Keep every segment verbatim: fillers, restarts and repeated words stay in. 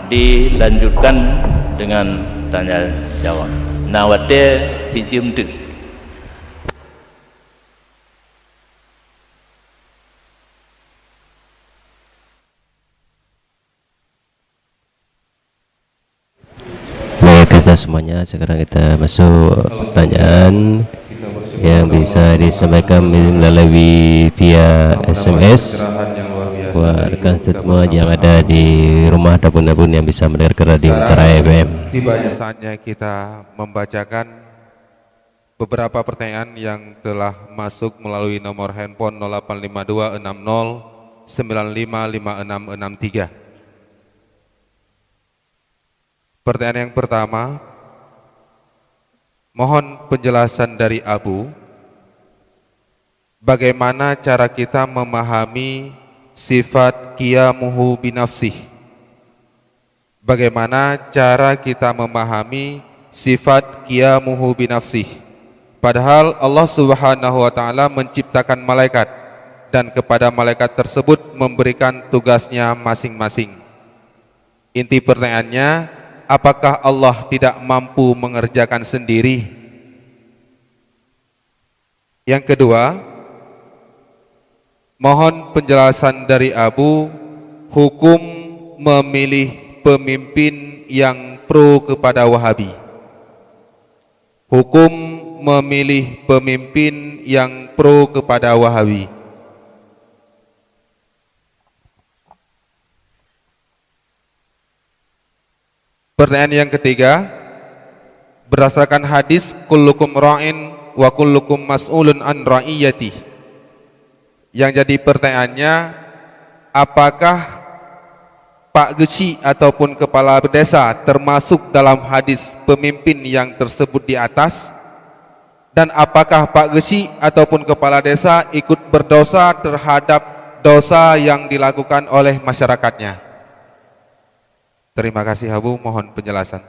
Dilanjutkan dengan tanya jawab. Na watèe sijeuem teuk. Baik, kita semuanya, sekarang kita masuk pertanyaan yang bisa disampaikan melalui via S M S. Buat rekan semua yang ada di rumah ataupun, ataupun yang bisa mendengarkan Radio Mutiara F M. Tibanya saatnya kita membacakan beberapa pertanyaan yang telah masuk melalui nomor handphone nol delapan lima dua enam nol sembilan lima lima enam enam tiga. Pertanyaan yang pertama, mohon penjelasan dari Abu, bagaimana cara kita memahami sifat qiyamuhu binafsih? Bagaimana cara kita memahami sifat qiyamuhu binafsih? Padahal Allah Subhanahu wa Ta'ala menciptakan malaikat, dan kepada malaikat tersebut memberikan tugasnya masing-masing. Inti pertanyaannya, apakah Allah tidak mampu mengerjakan sendiri? Yang kedua, mohon penjelasan dari Abu, hukum memilih pemimpin yang pro kepada Wahabi. Hukum memilih pemimpin yang pro kepada Wahabi. Pertanyaan yang ketiga, berdasarkan hadis, "Kullukum ra'in wa kullukum mas'ulun an ra'iyati." Yang jadi pertanyaannya, apakah Pak Geuchik ataupun kepala desa termasuk dalam hadis pemimpin yang tersebut di atas? Dan apakah Pak Geuchik ataupun kepala desa ikut berdosa terhadap dosa yang dilakukan oleh masyarakatnya? Terima kasih, Abu. Mohon penjelasan.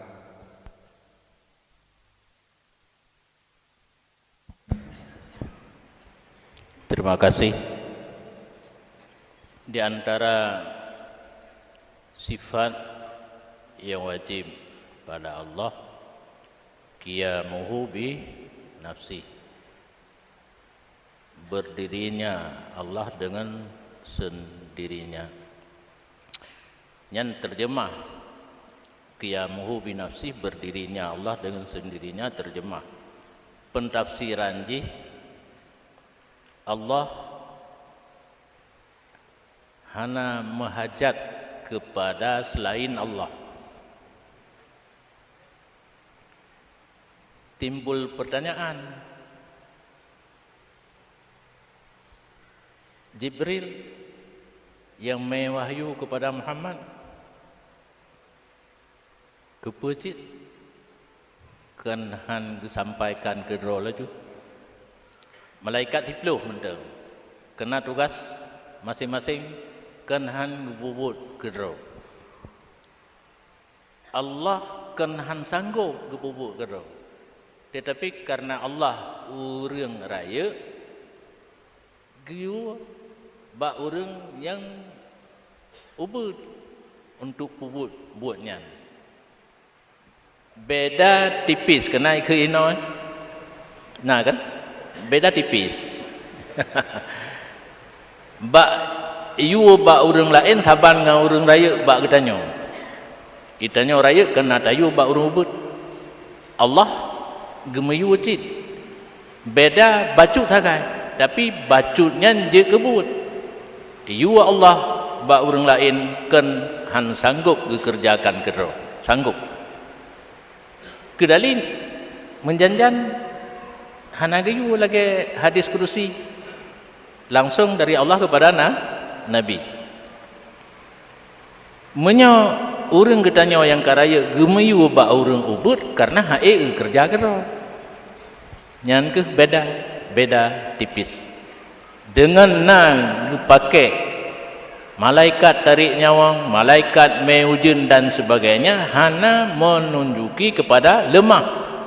Terima kasih. Di antara sifat yang wajib pada Allah, qiyamuhu bi nafsi, berdirinya Allah dengan sendirinya. Nyan terjemah, qiyamuhu binafsih, berdirinya Allah dengan sendirinya, terjemah. Pentafsiran jih, Allah hana meuhajat kepada selain Allah. Timbul pertanyaan, Jibril nyang mé wahyu keupada Muhammad, keupeue cit kon hán geusampaikan keudroe laju? Malaikat siplôh mantong, keu na tugaih maséng-maséng, kon hán geupeubuet keudroe. Allah kon hán sanggob geupeubuet keudroe, teutapi kareuna Allah ureuëng rayeuk, geuyue bak ureuëng nyang ubeuet untuk peubuet buet nyan. Beda tipis, keunan keu inoe. Na kan? Beda tipis. Bak yue bak ureuëng laén saban ngon ureuëng rayeuk bak geutanyoe. Geutanyoe rayeuk keunan tayue bak ureuëng ubeuet. Allah geumeuyue cit. Beda bacut sagai, tapi bacut nyan jeuet keu buet. Yue Allah bak ureuëng laén kon hán sanggob geukeureujakan keudroe. Sanggob. Keu dalil, meujan-jan hana geuyue lagée hadis kudusi langsong dari Allah keupada na-, Nabi. Meunyoe ureuëng geutanyoe nyang ka rayeuk geumeuyue bak ureuëng ubeuet kareuna han ék geukeureuja keudroe, nyan kheueh beda, beda tipis. Deungon na geupakék malaikat tarék nyawöng, malaikat mé ujeuen dan sebagainya, hana meununjuki keupada leumah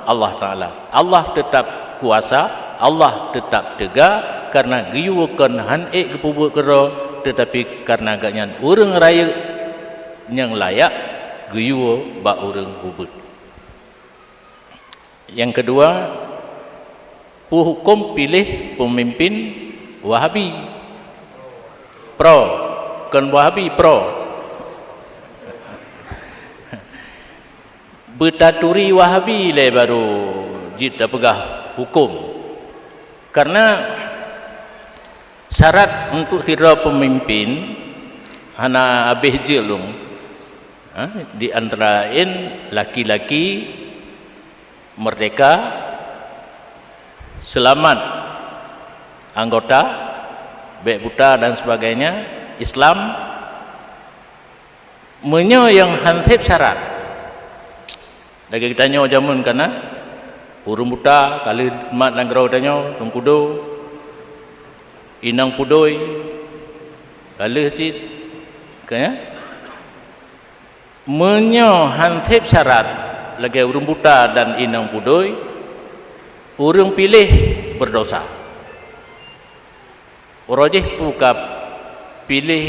Allah Taala. Allah teutab kuasa, Allah teutab teuga, kareuna geuyue kon hán ék geupeubuet keudroe, teutapi kareuna gobnyan ureuëng rayeuk nyang layak geuyue bak ureuëng ubeuet. Nyang keudua, peue huköm piléh peumimpin Wahabi? Pro, kon Wahabi, pro. Beutaturi Wahabi lé baru jeuet tapeugah huköm. Karena syarat untuk sidroe peumimpin hana habéh jeuet lom, ha, di antara laén laki-laki merdeka, seulamat anggota, bék buta dan sebagainya, Islam. Meunyoe nyang han sép syarat, lagée geutanyoe jameun kana, ureuëng buta ka lheueh mat nanggroe geutanyoe, Teungku Do, inong pudoi ka lheueh cit, ka, ya? Meunyoe han sép syarat lagée ureuëng buta dan inong pudoi, ureuëng piléh beurdosa. Uroe jih peue ka piléh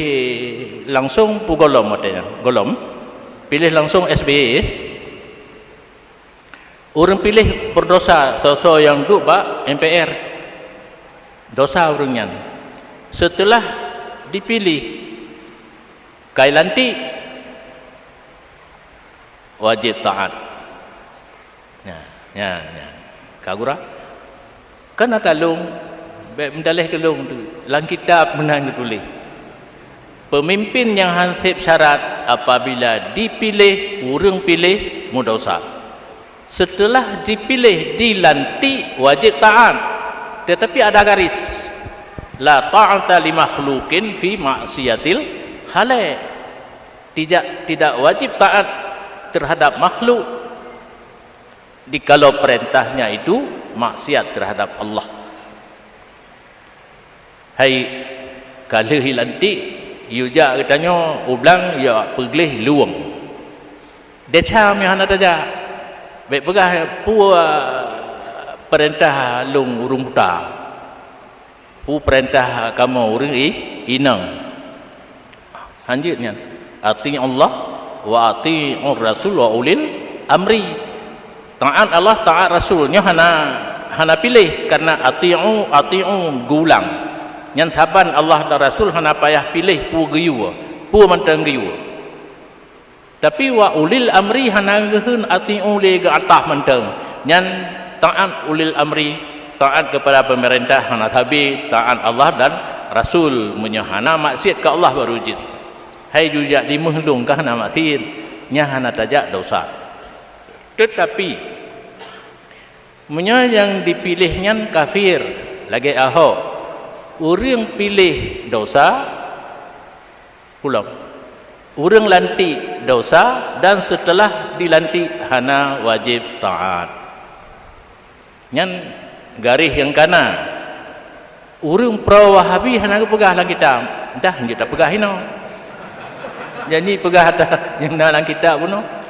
langsong peue gohlom watée nyan? Gohlom? Piléh langsong S B Y. Ureuëng piléh beurdosa soe-soe nyang duek bak M P R. Dosa ureuëng nyan. Seuteulah dipiléh, ka ilantik, wajéb taát. Nyan, nyan, nyan. Ka gura? Kan ata lôn, bék meudaléh keu lôn tu. Lam kitab meunan geutuléh. Peumimpin nyang han sép syarat apabila dipiléh, ureuëng piléh, meudosa. Seuteulah dipiléh, dilantik, wajéb taát. Teutapi ada garis. La ta'ata li makhluqin fi maksiyatil khaliq. Tidak, tidak wajib taat terhadap makhluk jikalau perintahnya itu maksiat terhadap Allah. Hai, ka lheueh ilantik, yue jak geutanyoe u blang, yue peugleh luweueng. Desya meuhana tajak, bék peugah peue peurintah lôn ureuëng buta. Peue peurintah kamoe ureuëng i-, inong? Hanjeuet nyan, "Ati'ullah wa ati'ur rasul wa ulil amri." Taat Allah, taat Rasul. Nyoe hana, hana piléh, karena ati'u, ati'u geuulang. Nyan saban Allah dan Rasul hana payah piléh peue geuyue, peue mantong geuyue. Tapi wa ulil amri hana geuhon ati'u lé geuatah mantong. Nyan taat ulil amri, taat kepada pemerintah hana sabe, taat Allah dan Rasul. Meunyoe hana maksiat keu Allah baru jeuet. Hai jujak dimeuh lôn ka hana maksiat, nyan hana tajak dosa. Teutapi, meunyoe nyang dipiléh nyan kafir, lagée Ahok, ureuëng piléh dosa, Ulang. Ureuëng lantik dosa dan seuteulah dilantik hana wajéb taát. Nyan garéh nyang kana. Ureuëng pro Wahabi hana geupeugah lam kitab. Dah, jeuet tapeugah inoe. Jadi peugah ata nyang na lam kitab bunoe.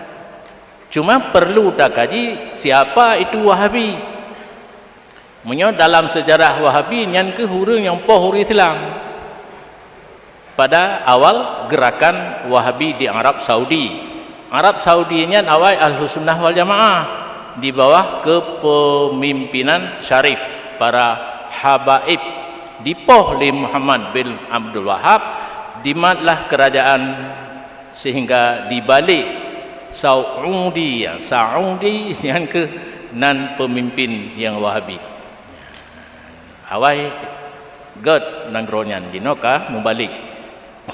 Cuma perlu takaji siapa itu Wahabi. Meunyoe dalam seujarah Wahabi, nyan kheueh ureuëng nyang poh ureuëng Islam. Pada awal gerakan Wahabi di Arab Saudi. Arab Saudi nyan awai Ahlus Sunnah wal Jamaah di bawah kepemimpinan Syarif para habaib dipoh lé Muhammad bin Abdul Wahab, dimatlah kerajaan sehingga dibalek Saudi, ya, Saudi nyan kheueh nan peumimpin nyang Wahabi. Awai gét nanggroe nyan jinoe ka mubalek.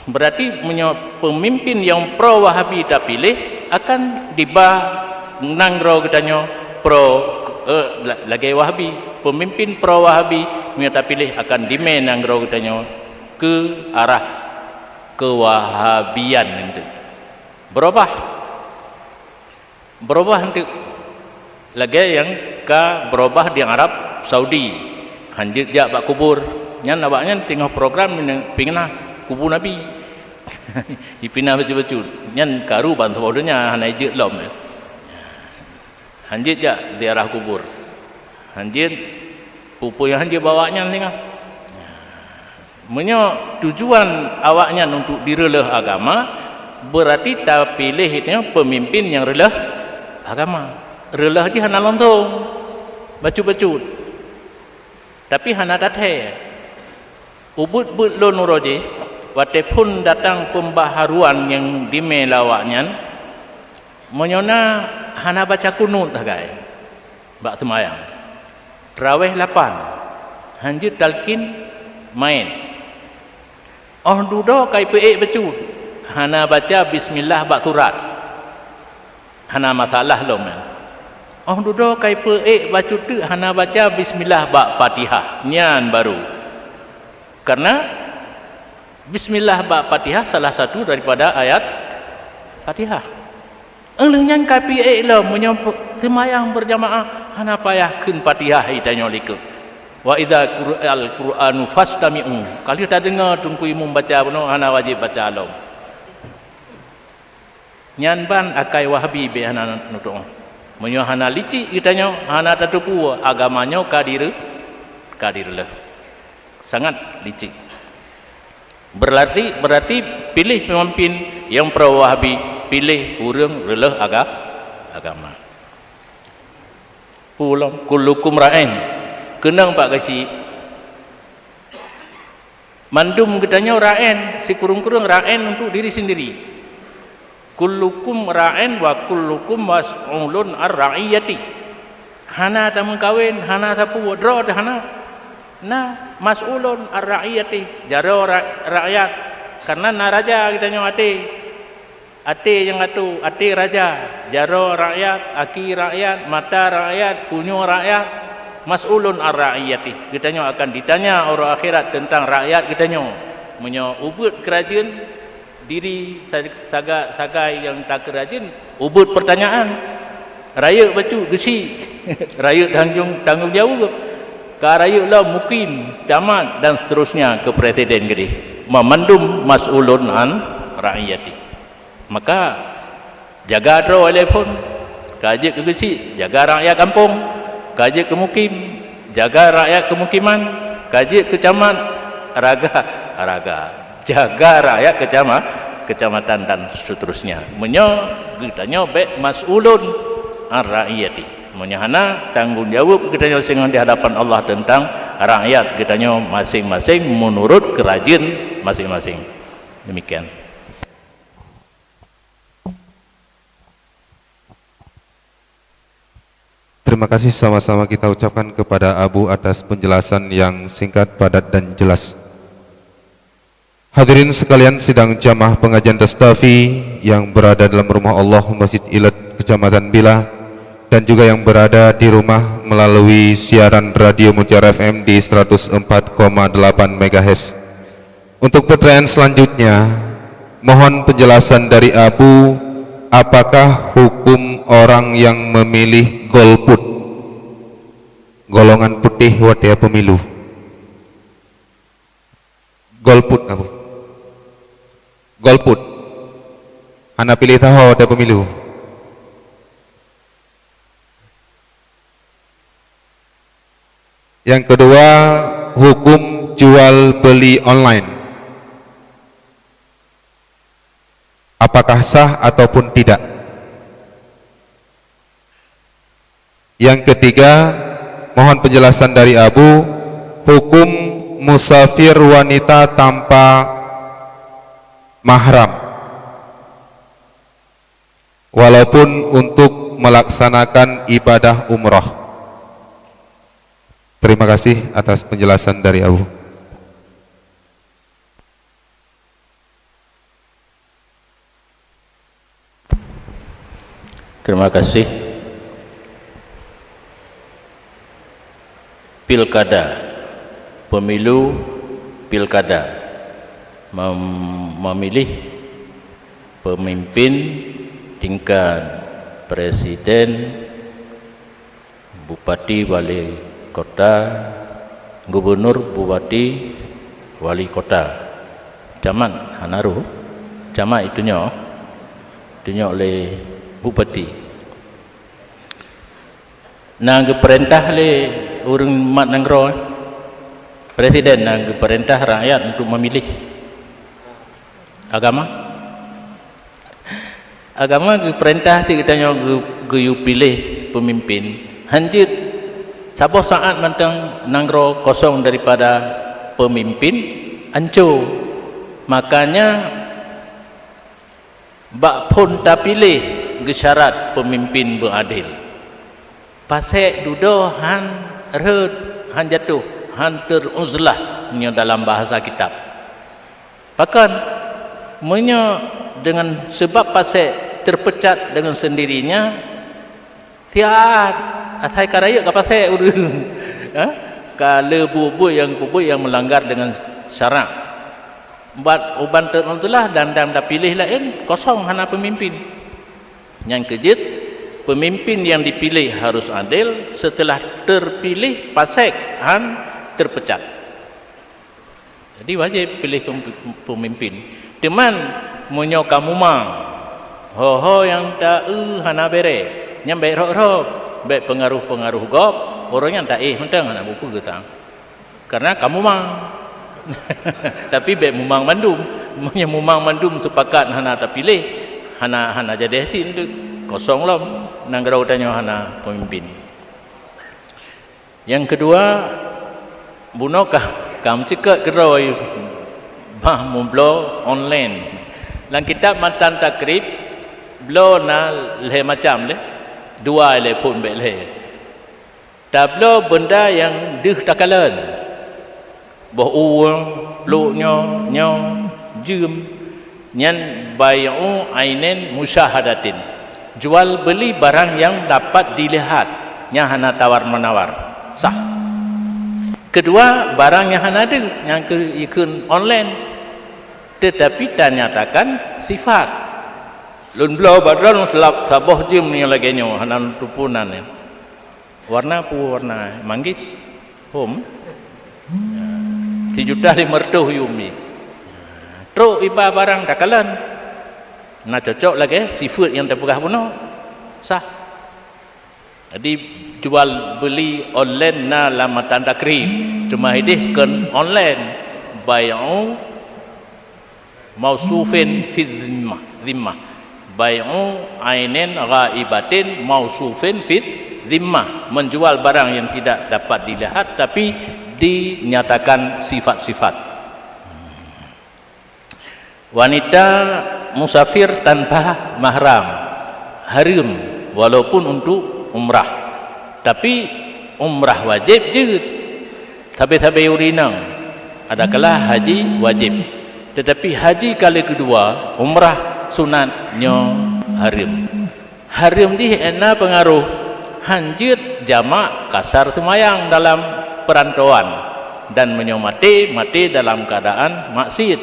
Berarti meunyoe peumimpin nyang pro Wahabi tapiléh, akan diba nanggroe geutanyoe pro, eh, la-, lagée Wahabi. Peumimpin pro Wahabi meunyoe tapiléh akan dimé nanggroe geutanyoe keu arah kewahabian nyan teuh. Beurubah. Beurubah nyan teuh. Lagée nyang ka beurubah di Arab Saudi. Hanjeuet jak bak kubur. Nyan awaknyan teungoh program pinah kubu Nabi. Jipinah bacut-bacut. Nyan karu ban saboh donya hana jeuet lom. Hanjeuet jak ziarah kubur. Hanjeuet peue-peue nyang hanjeuet bak awaknyan singoh. Meunyoe tujuan awaknyan untuk direuleuh agama, Berarti tapiléh nyoe peumimpin nyang reuloh agama. Reuloh jih hana lom thon, bacut-bacut. Tapi hana tathèe. Ubeuet-beuet lôn uroe jih, watèe phon datang peumbaharuan nyang dimé lé awaknyan, meunyoe na hana baca kunut sagai bak seumayang. Trawéh lapan, hanjeuet talkin, maén. Óh dudoe ka ipeuék bacut, hana baca bismillah bak surat. Hana masalah lom nyan. Óh dudoe ka ipeuék bacut teuk hana baca bismillah bak Fatihah, nyan baru. Karena bismillah bak Fatihah salah satu daripada ayat Fatihah. Óh lheueh nyan ka ipeuék lom, meunyoe pe-, seumayang beurjamaah hana payah kheun Fatihah geutanyoe likot. "Wa idza quri'al Qur'anu fastami'u." Ka lheueh tadeungoe Teungku Imum baca bunoe hana wajéb baca lom. Nyan ban akai Wahabi bèk hana neutu'oh. Meunyoe hana licik geutanyoe, hana tateupeue agama nyoe ka dire-, ka direuloh. Sangat licik. Berarti, berarti piléh peumimpin nyang pro Wahabi, piléh ureuëng reuloh aga-, agama. Peue lom, "Kullukum ra'in." Keunong bak geuchik. Mandum geutanyoe ra'in, sikureueng-kureueng ra'in untuk diri sendiri. "Kullukum ra'in wa kullukum mas'ulun ar ra'iyati." Hana tameukawen, hana sapeue, droe teuh hana. Na, mas'ulun ar ra'iyati, jaroe ra-, rakyat. Karena na raja geutanyoe até. Até nyang atoe, até raja, jaroe rakyat, aki rakyat, mata rakyat, punyueng rakyat, mas'ulun ar ra'iyatih. Geutanyoe akan ditanya uroe akhirat teuntang rakyat geutanyoe. Meunyoe ubeuet keurajeuen diri sa-, saga-, sagai nyang takeurajeuen, ubeuet peurtanyaan. Rayeuk bacut geuchik, rayeuk tanjong-, tanggong jaweueb. Ka rayeuk lom mukim, camat dan seterusnya keu presiden keudeh. Ma-, mandum mas'ulun an ra'iyatih. Maka, jaga droe lé phon, ka jeuet keu geuchik, jaga rakyat gampông, ka jeuet keu mukim, jaga rakyat keumukiman, ka jeuet keu camat, raga, raga, jaga rakyat keucama-, keucamatan dan seterusnya. Meunyoe geutanyoe bék mas'ulun an ra'iyatih. Meunyoe hana, tanggong jaweueb geutanyoe singoh di hadapan Allah teuntang rakyat geutanyoe maséng-maséng meunurot keurajeuen maséng-maséng. Demikian. Terima kasih sama-sama kita ucapkan kepada Abu atas penjelasan yang singkat, padat, dan jelas. Hadirin sekalian, sidang jamaah pengajian Tastafi yang berada dalam rumah Allah, Masjid Ilat, Kecamatan Bila, dan juga yang berada di rumah melalui siaran Radio Mutiara F M di seratus empat koma delapan megahertz. Untuk pertanyaan selanjutnya, mohon penjelasan dari Abu, apakah hukum orang yang memilih golput, golongan putih, watèe pemilu? Golput, Abu. Golput. Hana piléh saho watèe pemilu. Yang kedua, hukum jual beli online. Apakah sah ataupun tidak? Yang ketiga, mohon penjelasan dari Abu, hukum musafir wanita tanpa mahram, walaupun untuk melaksanakan ibadah umrah. Terima kasih atas penjelasan dari Abu. Terima kasih. Pilkada, pemilu pilkada, mem-, memilih pemimpin tingkat presiden, bupati, wali kota, gubernur, bupati, wali kota. Camat hana roh. Camat itunyok, itunyok lé bupati. Na geupeurintah lé ureuëng mat nanggroe, presiden na geupeurintah rakyat untuk memilih agama. Agama geupeurintah cit geutanyoe geu-, geuyue piléh peumimpén. Hanjeuet saboh saát mantong nanggroe kosong daripada peumimpén, anco. Makanya, bak phon tapiléh geusyarat peumimpén beuadél. Pasék dudoe han rhot, han jatoh, han teruzlah nyoe dalam bahasa kitab. Pakon? Meunyoe deungon seubab pasék teupeucat deungon seundirinya, siat asai ka rayeuk ka pasék ureuëng, ha? Ka le buet-buet nyang peubuet nyang meulanggar deungon syarak. Bak uban teuteulah dan dang tapiléh laén kosong hana peumimpén. Nyang keujeuet, peumimpén nyang dipiléh harôh adél, seuteulah teupiléh pasék han teupeucat. Jadi wajéb piléh pem-, peumimpén. Teuman meunyoe ka mumang, ho-ho nyang ta-eu hana béré, nyan bék rhot-rhot, bék peungaroh-peungaroh gob, ureuëng nyan taéh mantong hana bupeue sang. Karena ka mumang. Tapi bék mumang mandum. Meunyoe mumang mandum sepakat hana tapiléh, hana, hana jadi hasil tu. Kosong lom. Nanggroe tanyoe hana peumimpén. Nyang keudua, bunoe ka, ka meuceukeut keudroe bah meubloe online. Lam kitab Matan Takrib, bloe na lhée macam lé, dua lé phon bék lhée. Tabloe beunda nyang deuh takalon, boh uweueng, pluek nyoe, nyoe, jeuem, nyan bai'u ainin musyahadatin, jual beuli barang nyang dapat dilihat, nyang hana tawar-menawar, sah. Keudua, barang nyang hana deuh, nyang keu-, ikheun online, teutapi tanyatakan sifat. Lôn bloe bak droeneuh saboh jeuem nyang lagée nyoe, hana lôn teupeue nan nyan. Warna peue warna? Manggis? Hom? Sijuta limong reutôh yue mi. Trok iba barang takalon. Na cocok lagée sifeuet nyang tapeugah bunoe. Sah. Jadi, jual beuli online na lam Matan Takrib. Teuma ideh kon online. Bai'u mausufin fi zimmah, zimmah. Bai'u ainin ghaibatin mausufin fi zimmah, menjual barang yang tidak dapat dilihat tapi dinyatakan sifat-sifat. Wanita musafir tanpa mahram, haram walaupun untuk umrah. Tapi umrah wajéb jeuet. Sabe-sabe ureuëng inong, adakala haji wajéb. Teutapi haji kali keudua, umrah sunat, nyoe hareuem. Hareuem jih na peungaroh, hanjeuet jamak kasar seumayang dalam peurantauan, dan meunyoe maté, maté dalam keuadaan maksiet.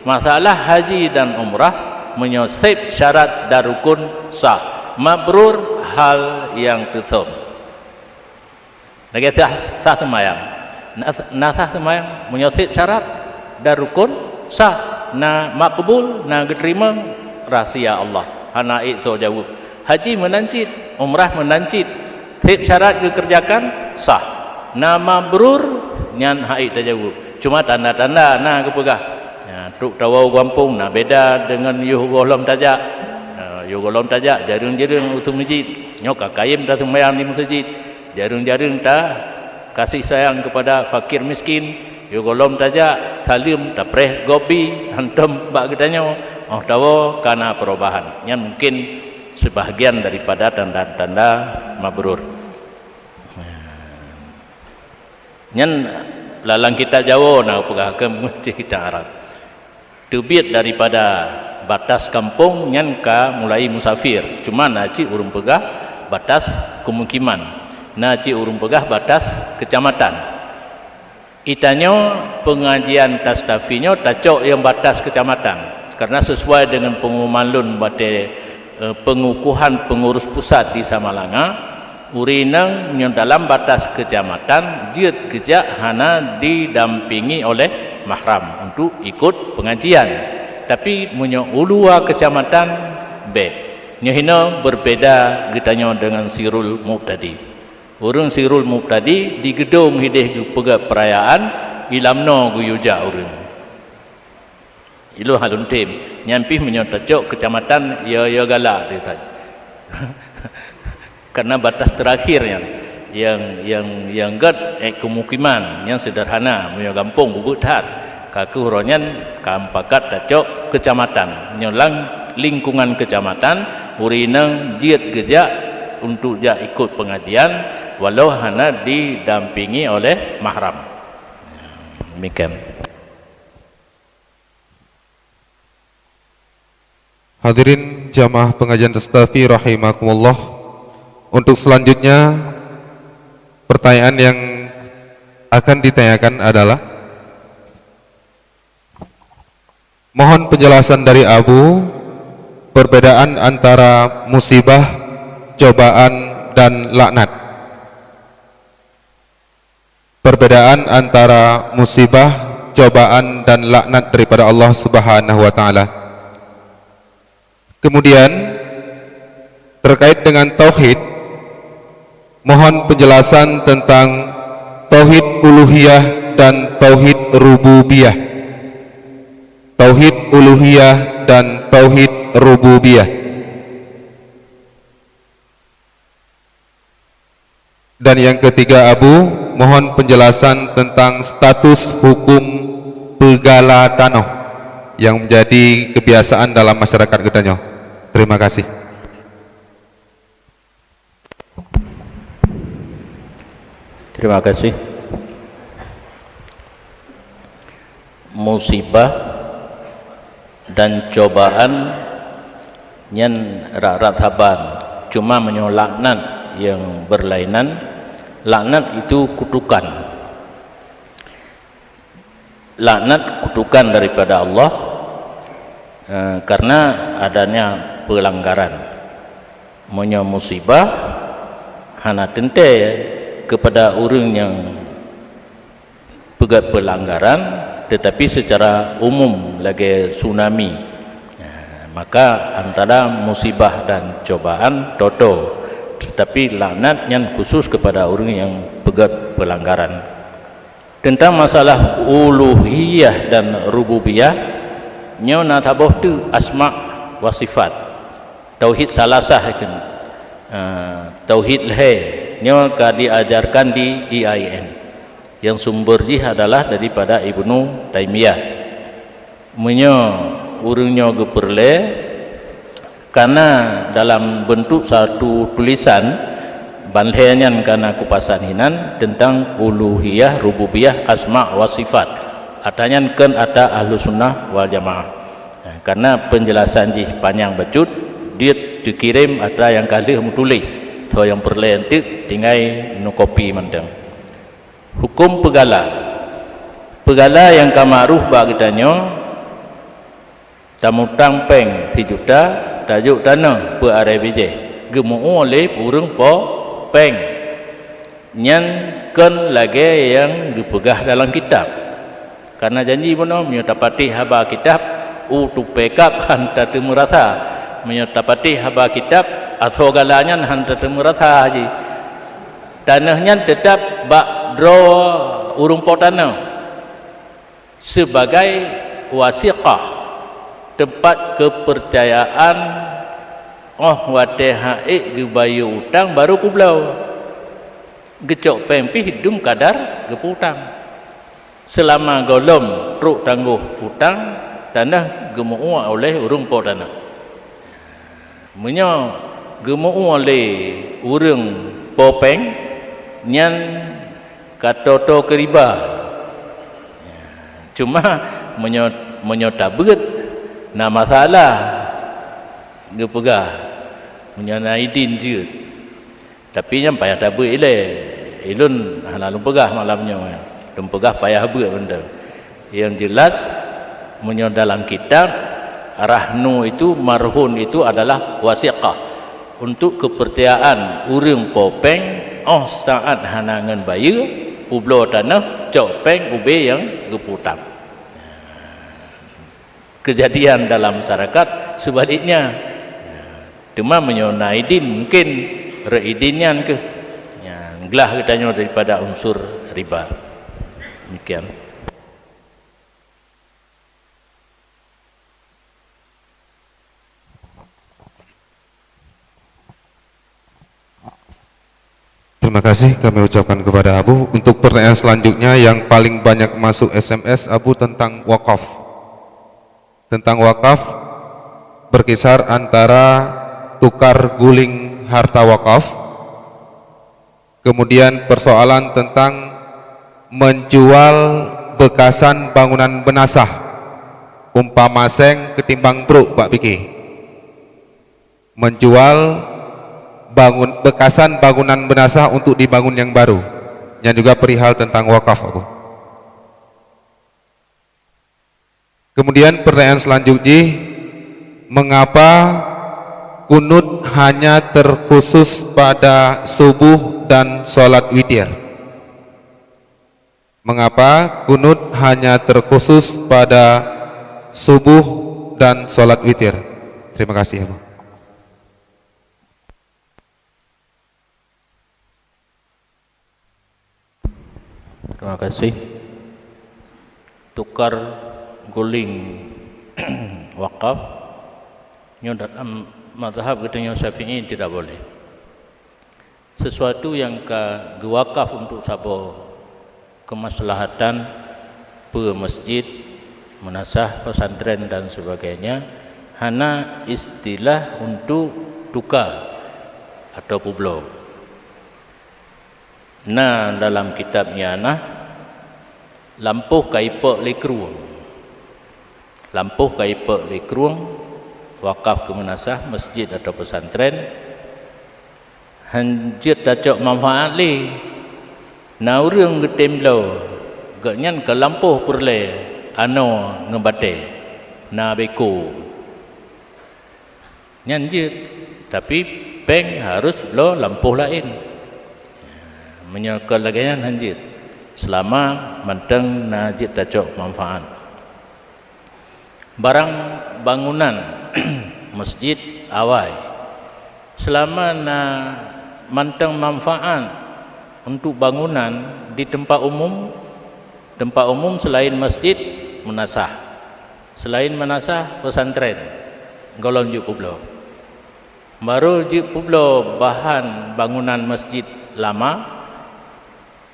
Masalah haji dan umrah, meunyoe seb syarat dan rukun sah, mabrur hal nyang teuthom. Lagée sah, sah seumayang. Na, na sah seumayang, meunyoe seb syarat dan rukun, sah, na makbul, na geuteurimong, rahsia Allah. Hana ék soe jaweueb. Haji meunan cit, umrah meunan cit. Seb syarat geukeureujakan, sah. Na mabrur, nyan hana ék tajaweueb. Cuma tanda-tanda na geupeugah. Ya, trok tawoe gampông na beda deungon yoh gohlom tajak. Ya, yoh gohlom tajak, jareueng-jareueng u meuseujid. Nyoe ka kayém taseumayang di meuseujid. Jareueng-jareueng ta kasih sayang kepada fakir miskin, yoh gohlom tajak saleuem tapreh gob bi hantom bak geutanyoe, óh tawoe ka na perubahan. Nyan mungkin sebahagian daripada tanda-tanda mabrur. Nyan lam kitab Jawoe na peugah keu meucih kitab Arab. Teubiet daripada batas kampung nyan ka mulai musafir. Cuma na cit ureuëng peugah batas kemukiman. Na cit ureuëng peugah batas kecamatan. Itanyoe pengajian Tastafi nyoe tacok nyang batas kecamatan. Karena sesuai dengan pengumuman lôn batée, eh, pengukuhan pengurus pusat di Samalanga, Ureuëng inong nyang dalam batas kecamatan jeuet geujak hana didampingi oleh mahram untuk ikut pengajian. Tapi meunyoe u luwa kecamatan, bék. Nyoe hinoe berbeda geutanyoe deungon sirul mubtadi. Ureuëng sirul mubtadi di geudong hideh geupeugah peurayaan, ilam noe geuyue jak ureuëng. Ilôn hana lôn tem. Nyan pih meunyoe tacok kecamatan, ya, ya galak teuh that. Karena batas terakhir nyan. Nyang, nyang, nyang gét, eh, kemukiman, nyang sederhana, meunyoe gampông bubeut that. Ka keuh uroe nyan ka mupakat tacok kecamatan. Nyoe lam lingkungan kecamatan, ureueng inong jeuet geujak untuk jak ikut pengajian, walau hana didampingi oleh mahram. Demikian. Hadirin jamaah pengajian Tastafi rahimakumullah. Untuk selanjutnya, pertanyaan yang akan ditanyakan adalah, mohon penjelasan dari Abu, perbedaan antara musibah, cobaan, dan laknat. Perbedaan antara musibah, cobaan, dan laknat daripada Allah Subhanahu wa Ta'ala. Kemudian, terkait dengan tauhid, mohon penjelasan tentang tauhid uluhiyah dan tauhid rububiyah. Tauhid uluhiyah dan tauhid rububiyah. Dan yang ketiga, Abu, mohon penjelasan tentang status hukum peugala tanoh yang menjadi kebiasaan dalam masyarakat geutanyoe. Terima kasih. Terima kasih. Musibah dan cobaan nyan rab-rab saban. Cuma meunyoe laknat nyang berlainan, laknat itu kutukan. Laknat kutukan daripada Allah, eh, karena adanya pelanggaran. Meunyoe musibah, hana teuntée kepada ureuëng nyang peugét pelanggaran, tetapi secara umum lagée tsunami. Nah, maka antara musibah dan cobaan toto, tetapi laknat nyan khusus kepada ureuëng nyang peugét pelanggaran. Tentang masalah uluhiyah dan rububiyah, nyoe na saboh teuk asma wa sifat. Tauhid salasah kheun. Ah, tauhid lhée nyoe ka diajarkan di E I N. Yang sumber jih adalah daripada Ibnu Taimiyah. Meunyoe ureuëng nyoe geupeureulée, karena dalam bentuk satu tulisan, ban lhée nyan kana kupasan hinan tentang uluhiyah, rububiyah, asma wa sifat. Ata nyan kon ata Ahlussunnah wal Jamaah. Nah, karena penjelasan jih panyang bacut, jeuet teukirém atra nyang ka lheueh meutuléh. Soe nyang peureulée teuk tinggai neukopi mantong. Huköm peugala. Peugala nyang ka ma'ruf bak geutanyoe, tamutang péng sijuta, tajok tanoh peu arée bijéh, geumeu-ueh lé ureuëng po péng. Nyan kon lagée nyang geupeugah dalam kitab. Kana janji bunoe, meunyoe tapatéh haba kitab, u tupée kab han tateumeurasa. Meunyoe tapatéh haba kitab, asoe gala nyan han tateumeurasa jih. Tanoh nyan teutab bak droe ureuëng po tanoh, sibagai wasiqah, teumpat keupeurcayaan, óh watée han ék geubayeue utang barô peubloe. Geucok péng pih dum kadar geupeu-utang. Seulama gohlom trok tanggoh utang, tanoh geumeu-ueh oleh ureuëng po tanoh. Meunyoe geumeu-ueh lé ureuëng po péng, nyan ka toto keu riba. Cuma meunyoe, meunyoe tabeuet, na masalah geupeugah, meunyoe na idin jeuet. Tapi nyan payah tabeuet ilée. Ilôn hana lôn peugah malam nyoe. Lôn peugah payah beuet mantong. Yang jelas, meunyoe dalam kitab, rahnu itu, marhun itu adalah wasiqah untuk keupeurcayaan ureuëng po péng, óh saát hana ngon bayeue, peubloe tanoh, cok péng ubé nyang geupeu-utang. Keujadian dalam masyarakat seubaliknya. Teuma meunyoe na idin, mungken rot idin nyan keuh nyang glah geutanyoe daripada unsur riba. Demikian. Terima kasih kami ucapkan kepada Abu. Untuk pertanyaan selanjutnya yang paling banyak masuk S M S, Abu, tentang wakaf. Tentang wakaf berkisar antara tukar guling harta wakaf, kemudian persoalan tentang menjual bekasan bangunan beunasah, umpama seng ketimbang brok bak pike. Menjual bangun, bekasan bangunan beunasah untuk dibangun yang baru. Nyan juga perihal tentang wakaf, Abu. Kemudian pertanyaan selanjut jih, mengapa kunut hanya terkhusus pada subuh dan salat witir? Mengapa kunut hanya terkhusus pada subuh dan salat witir? Terima kasih, Abu. Terima kasih. Tukar guling wakaf nyoe dalam mazhab geutanyoe Syafi'i tidak boleh. Sesuatu nyang ka geuwakaf untuk saboh kemaslahatan, peue masjid, meunasah, pesantren dan sebagainya, hana istilah untuk tukar atau peubloe. Na dalam kitab I'anah, lampôh ka ipok lé krueng. Lampôh ka ipok lé krueng, wakaf keu meunasah, masjid atau pesantren, hán jeuet tacok manfaat lé. Na ureuëng geutem bloe, gobnyan ka lampôh peureulée anoe ngon batée, na beko. Nyan jeuet, tapi péng harus bloe lampôh laén. Meunyoe kon lagée nyan hán jeuet, seulama mantong na jeuet tacok manfaat. Barang bangunan masjid awai, seulama na mantong manfaat untuk bangunan di teumpat umum, teumpat umum seulaén masjid, meunasah. Seulaén meunasah, pesantren, gohlom jeuet peubloe. Barô jeuet peubloe bahan bangunan masjid lama,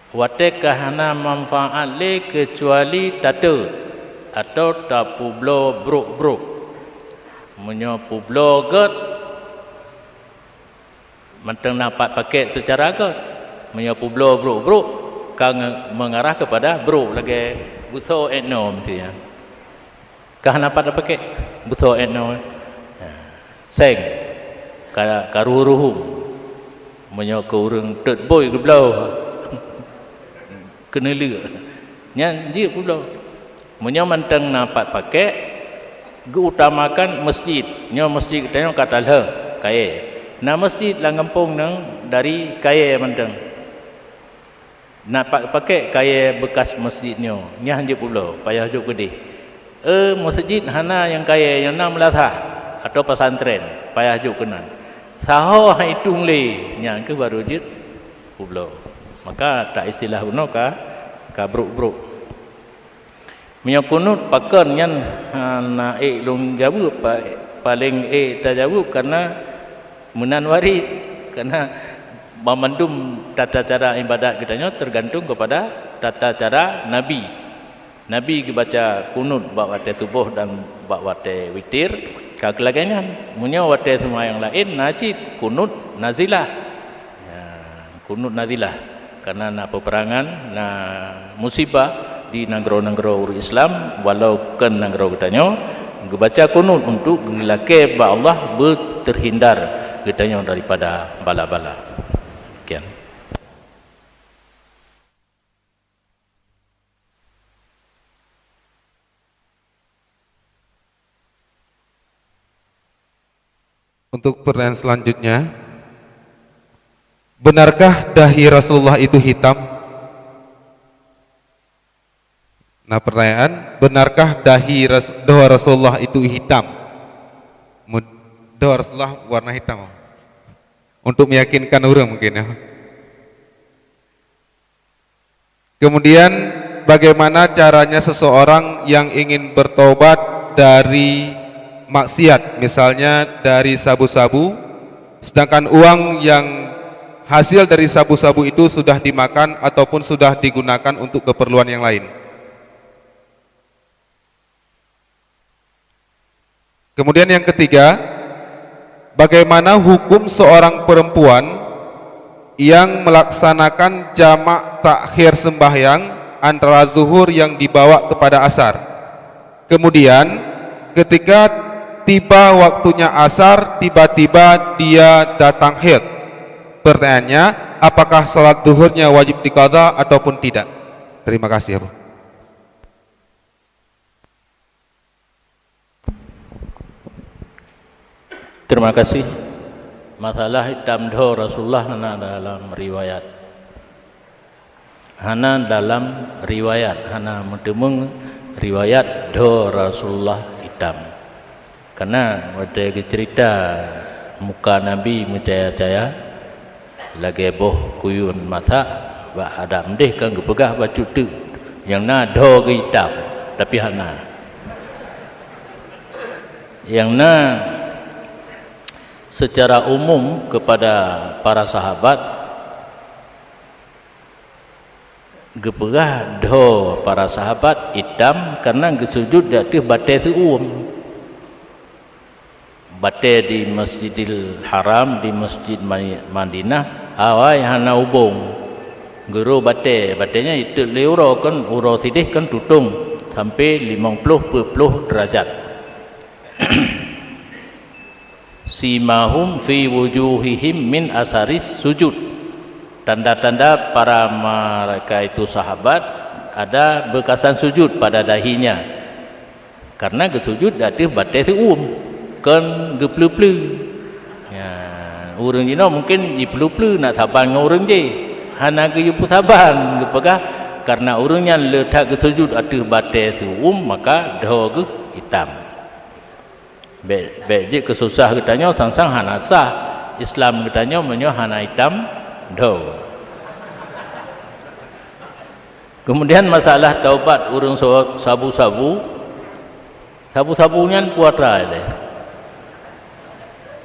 watée ka hana manfaat lé keucuali tateut atawa tapeubloe brok-brok. Meunyoe peubloe gét, mantong na pat pakét seucara gét. Meunyoe peubloe brok-brok, ka nge-, meungarah keupada brok lagée beusoe ék nyoe meusti nyan. Ka hana pat pakét beusoe ék nyoe. Ha, seng, ka, ka ruhuh-ruhuh. Meunyoe keu ureuëng tot bôi geubloe, keuneulheueh, nyan jeuet peubloe. Meunyoe mantong na pat pakét, geuutamakan masjid. Nyoe masjid geutanyoe ka talheueh kayée. Na masjid lam gampông nyoe dari kayée mantong. Na pat pakét kayée beukas masjid nyoe, nyan jeuet peubloe, payah jok keudeh. Eh, masjid hana nyang kayée, nyang na meulasah atau pesantren, payah jok keunan. Saho han itueng lé, nyan keuh barô jeuet peubloe. Maka tak istilah bunoe ka, ka brok-brok. Meunyoe kunut pakon nyan, ha, na ék lôn jaweueb, pa-, paleng ék tajaweueb, karena meunan waréh, karena banmandum tata cara ibadat geutanyoe teugantung keupada tata cara Nabi. Nabi geubaca kunut bak watée suboh dan bak watée witir, ka lagée nyan. Meunyoe watée seumayang laén na cit kunut nazilah. Ya, kunut nazilah. Karena na peperangan, na musibah di nanggroe-nanggroe ureuëng Islam, walau kon nanggroe geutanyoe, geubaca kunut untuk geulakée bak Allah beuteurhindar geutanyoe daripada bala-bala. Demikian. Untuk pertanyaan selanjutnya, benarkah dahi Rasulullah itu hitam? Nah, pertanyaan, benarkah dahi Ras-, doha Rasulullah itu hitam? Mud-, doha Rasulullah warna hitam. Untuk meyakinkan orang mungkin, ya. Kemudian, bagaimana caranya seseorang yang ingin bertobat dari maksiat, misalnya dari sabu-sabu, sedangkan uang yang hasil dari sabu-sabu itu sudah dimakan ataupun sudah digunakan untuk keperluan yang lain. Kemudian yang ketiga, bagaimana hukum seorang perempuan yang melaksanakan jamak takhir sembahyang antara zuhur yang dibawa kepada asar? Kemudian, ketika tiba waktunya asar, tiba-tiba dia datang haid. Pertanyaannya, apakah salat zuhurnya wajib diqadha ataupun tidak? Terima kasih, Abu. Terima kasih. Masalah itam dho Rasulullah hana dalam riwayat. Hana dalam riwayat, hana meuteumeung riwayat dho Rasulullah itam. Karena watée geucerita muka Nabi meucaya-caya, lagée boh kuyun masak, bak adak meudeh kan geupeugah bacut teuk, nyang na dho geuitam, tapi hana. Nyang na, secara umum kepada para sahabat, geupeugah dho para sahabat itam karena geusujut di ateueh batée seu-uem. Batée di Masjidil Haram, di Masjid Ma-, Madinah, awai hana ubông. Geuro batée, batée nyan iteuk lé uroe kan, uroe sideh kan tutông sampai limong ploh peuet ploh derajat. Simahum fi wujuhihim min asaris sujud. Tanda-tanda para mereka itu sahabat ada beukasan sujud pada dahinya. Karena geusujud di ateueh batée seu-uem, kon geupleue-pleue. Ya, ureuëng jinoe mungkin jipleue-pleue nak saban ngon ureuëng jéh. Hana geuyue peusaban, geupeugah, karena ureuëng nyan le that geusujud ateueh batée seu-uem, maka dho geuh itam. Bék, bék jeuet keu susah geutanyoe, sang-sang hana sah Islam geutanyoe meunyoe hana itam dho. Kemudian masalah taubat ureuëng so-, sabu-sabu, sabu-sabu nyan peue atra lé?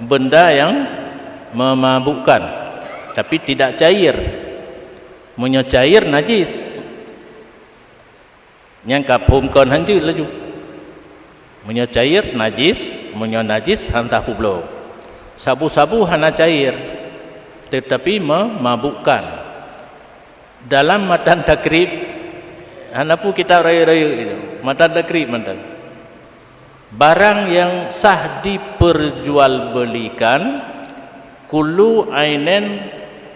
Benda yang memabukkan, tapi tidak cair. Meunyoe cair, najis. Nyang ka phon kon hanjeuet laju. Meunyoe cair, najis, meunyoe najis, han sah peubloe. Sabu-sabu hana cair, tetapi memabukkan. Dalam matan takrib, hana peue kitab rayeuk-rayeuk itu, matan takrib mantong. Barang yang sah diperjualbelikan, kullu ainin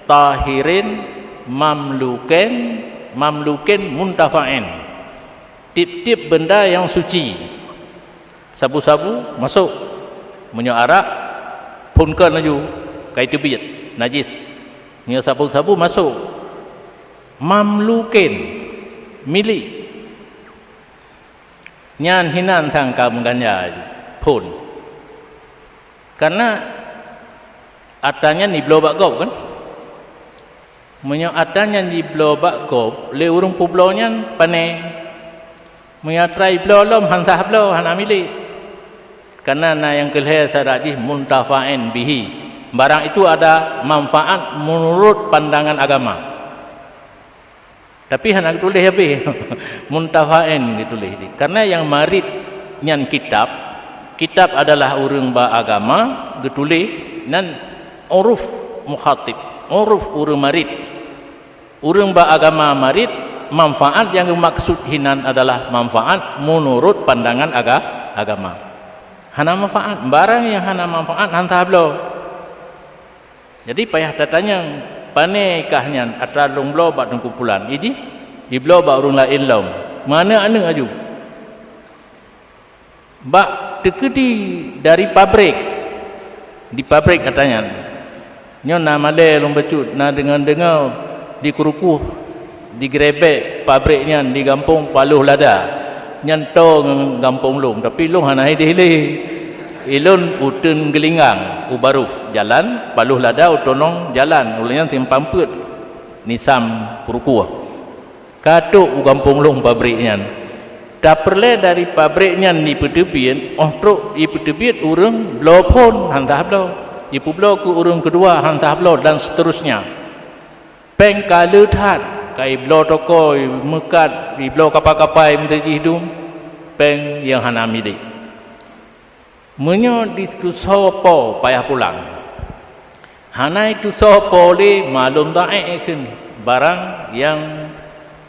tahirin mamlukin, mamlukin muntafa'in. Tiep-tiep benda yang suci. Sabu-sabu masôk. Meunyoe arak, phon kon laju, ka iteubiet, najis. Meunyoe sabu-sabu masôk. Mamlukin, milék. Nyan hinan sang ka meuganja phon. Karena atra nyan jibloe bak gob kan? Meunyoe atra nyan jibloe bak gob, lé ureuëng peubloe nyan pané. Meunyoe atra jibloe lom, han sah bloe, hana milék. Karena na nyang keu lhée syarat jih muntafa'in bihi. Barang itu ada manfaat menurut pandangan agama. Tapi hana geutuléh habéh. Muntafa'in geutuléh di. Karena nyang marit nyan kitab, kitab adalah ureuëng ba agama geutuléh, nan uruf mukhatib, uruf ureuëng marit. Ureuëng ba agama marit, manfaat nyang geumaksud hinan adalah manfaat menurut pandangan aga-, agama. Hana manfaat, barang nyang hana manfaat han sah bloe. Jadi payah tatanyong, pané kah nyan atra lôn bloe bak Teungku Pulan? Ijih, jibloe bak ureuëng laén lom. Meuaneuk-aneuk aju. Bak teukeudi dari pabrik, di pabrik atra nyan. Nyoe na malée lôn bacut, na deungoe-deungoe di Krukoh. Digrebek pabrik nyan di gampông Paloh Lada. Nyan toe ngon gampông lôn, tapi lôn hana ideh lé. Ilôn uteuen Geulinggang u Barôh, jalan Paloh Lada u Tonong jalan, ulée nyan simpang peuet Nisam Krukoh. Ka trok u gampông lôn pabrik nyan. Tapeureulée dari pabrik nyan jipeuteubiet, óh trok jipeuteubiet ureuëng bloe phon, han sah bloe. Jipeubloe keu ureuëng keudua han sah bloe dan seterusnya. Péng ka le that, ka jibloe toko, meukat, jibloe kapai-kapai meuteujih dum, péng nyang hana milék. Meunyoe ditusoe po payah pulang. Hana ditusoe po lé malom daék kheun barang nyang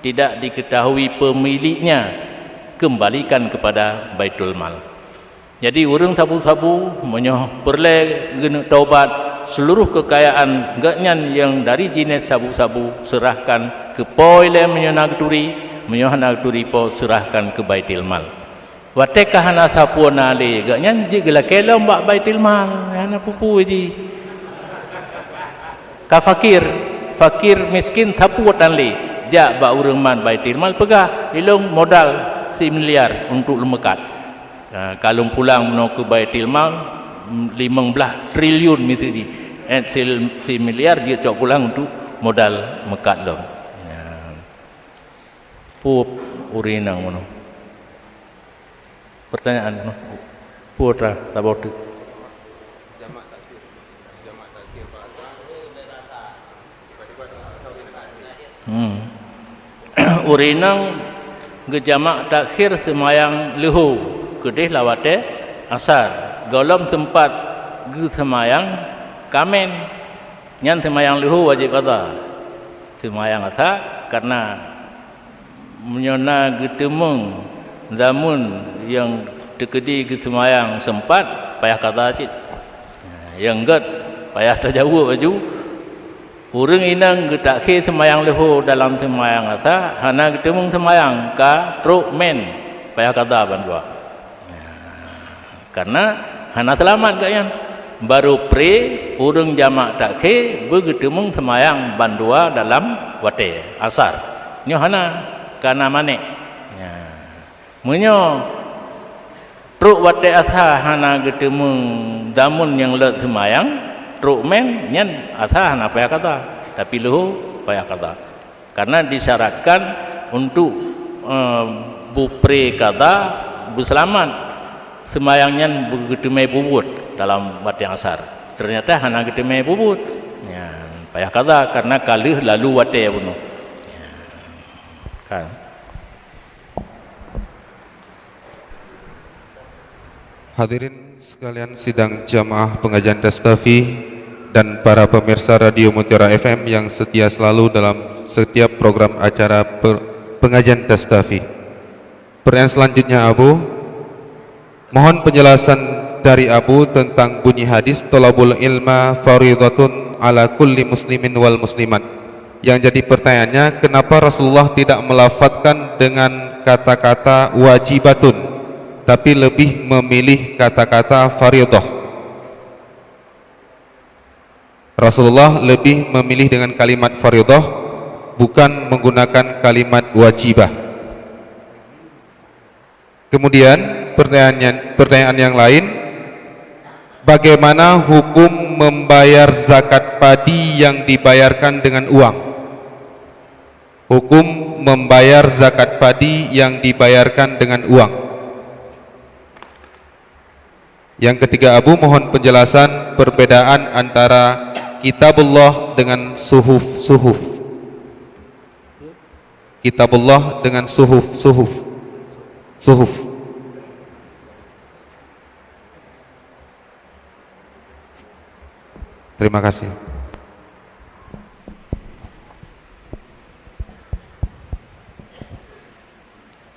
tidak diketahui pemiliknya, kembalikan kepada Baitul Mal. Jadi ureuëng sabu-sabu meunyoe peureulée geuneuk taubat, seluruh keukayaan geuhnyan nyang dari jinéh sabu-sabu serahkan keu po ilée meunyoe na geuturi, meunyoe hana geuturi po serahkan keu Baitul Mal. Watée ka hana sapeue na lé geuhnyan jeuet geulakée lom bak Baitul Mal, hana peue-peue jih. Ka fakir, fakir miskin sapeue tan lé, jak bak ureuëng mat Baitul Mal peugah, "Ilong modal similiar untuk leumekat." Ha, ka lôn pulang bunoe keu Baitul Mal, limong blaih triliun miseue jih. Eh, sil-, similiar jeuet cok pulang untuk modal meukat lom. Ha. Peue ureuëng inong bunoe? Pertanyaan, noh. Peue tra, saboh teuk. Hmm. Ureuëng inong geujamak takhir seumayang leuho keudeh lam watée asar. Gohlom seumpat geuseumayang kamen. Nyan seumayang leuho wajéb qadha. Seumayang asar karena meunyoe na geuteumeung zameun nyang teukeudi geuseumayang seumpat, payah qadha cit. Nyang gét payah tajaweueb laju. Ureuëng inong geutakhé seumayang leuho dalam seumayang asar, hana geuteumeung seumayang, ka trok men, payah qadha bandua. Karena hana seulamat gobnyan. Barô pré ureuëng jamak takhé beugeuteumeung seumayang bandua dalam watée asar. Nyoe hana, kana manék. Nya. Meunyoe trok watée asar hana geuteumeung zameun nyang lét seumayang, trok men nyan asar hana payah qadha, tapi leuho payah qadha. Karena disyaratkan untuk, eh, bupré qadha beuseulamat, seumayang nyan beugeuteumé bubuet dalam watée asar. Ternyata hana geuteumé bubuet. Nyan payah qadha karena ka lheueh lalu watée bunoe. Kan. Hadirin sekalian sidang jamaah pengajian Tastafi dan para pemirsa Radio Mutiara F M yang setia selalu dalam setiap program acara per-, pengajian Tastafi. Pertanyaan selanjutnya, Abu, mohon penjelasan dari Abu tentang bunyi hadis thalabul ilma faridatun ala kulli muslimin wal muslimat. Yang jadi pertanyaannya, kenapa Rasulullah tidak melafazkan dengan kata-kata wajibatun, tapi lebih memilih kata-kata faridah? Rasulullah lebih memilih dengan kalimat faridah, bukan menggunakan kalimat wajibah. Kemudian, pertanyaan yang, pertanyaan yang lain, bagaimana hukum membayar zakat padi yang dibayarkan dengan uang? Hukum membayar zakat padi yang dibayarkan dengan uang. Yang ketiga, Abu mohon penjelasan perbedaan antara kitabullah dengan suhuf-suhuf. Kitabullah dengan suhuf, suhuf, suhuf. Terima kasih.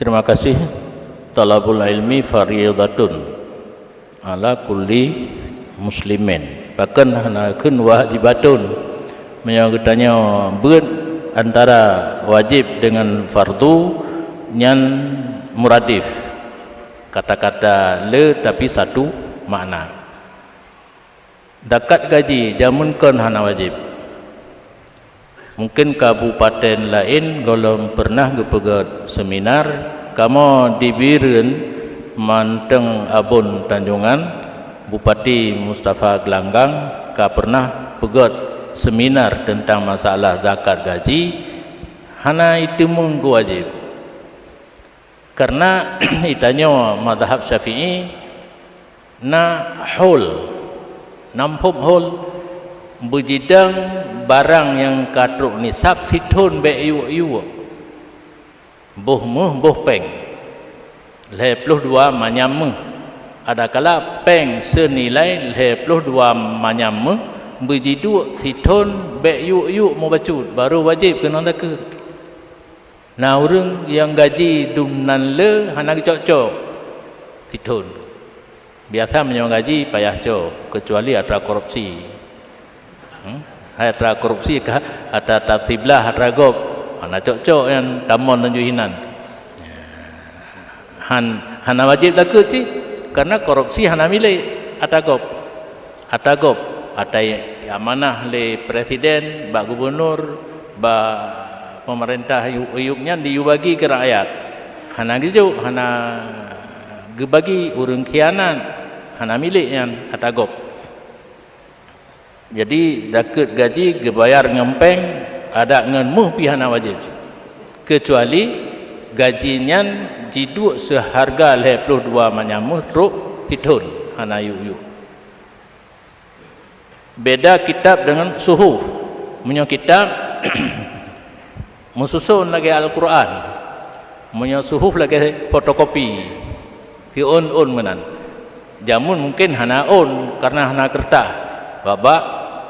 Terima kasih. Thalabul ilmi faridatun ala kulli muslimin. Pakon hana kheun wajibatun? Meunyoe geutanyoe beuet antara wajib dengan fardu, nyan muradif. Kata-kata le tapi satu makna. Zakat gaji jameun kon hana wajéb. Mungken kabupaten laén gohlom peureunah geupeugét seminar, kamoe di Bireuen mantong Abon Tanjongan, Bupati Mustafa Gelanggang ka peureunah peugét seminar teuntang masalah zakat gaji, hana jiteumeung keu wajéb. Kareuna geutanyoe mazhab Syafi'i na haul. Nam phom hol, beujidang barang nyang ka trok nisab sithon bék yuek-yuek. Boh méuh, boh péng. Lhée ploh dua manyam méuh. Adakala péng seunilai lhée ploh dua manyam méuh beujiduek sithon bék yuek-yuek mubacut, barô wajéb keunoe takeuet. Na ureuëng nyang gaji dum nan le hana geucok-cok sithon. Biasa meunyoe gaji payah cok, keucuali atra korupsi. Hmm? Hai atra korupsi ka, atra, atra siblah, atra gob. Hana cok-cok nyan tamon laju hinan. Han, hana wajéb takeuet cit, karena korupsi hana milék atra gob. Atra gob, atra amanah lé presiden, bak gubunur, bak pemerintah yu-, yup nyan diyue bagi keu rakyat. Hana geujok, hana geubagi, ureuëng khianat, hana milék nyan atra gob. Jadi, takeuet gaji geubayar ngon péng, adak ngon méuh pih hana wajéb. Keucuali gaji nyan jiduek seuharga lhée ploh dua manyam méuh trok sithon, hana yuek-yuek. Beda kitab dengan suhuf. Meunyoe kitab meususon lagée Al-Qur'an, meunyoe suhuf lagée fotokopi, siôn-ôn meunan. Jameun mungken hana ôn karena hana keureutah, bak-bak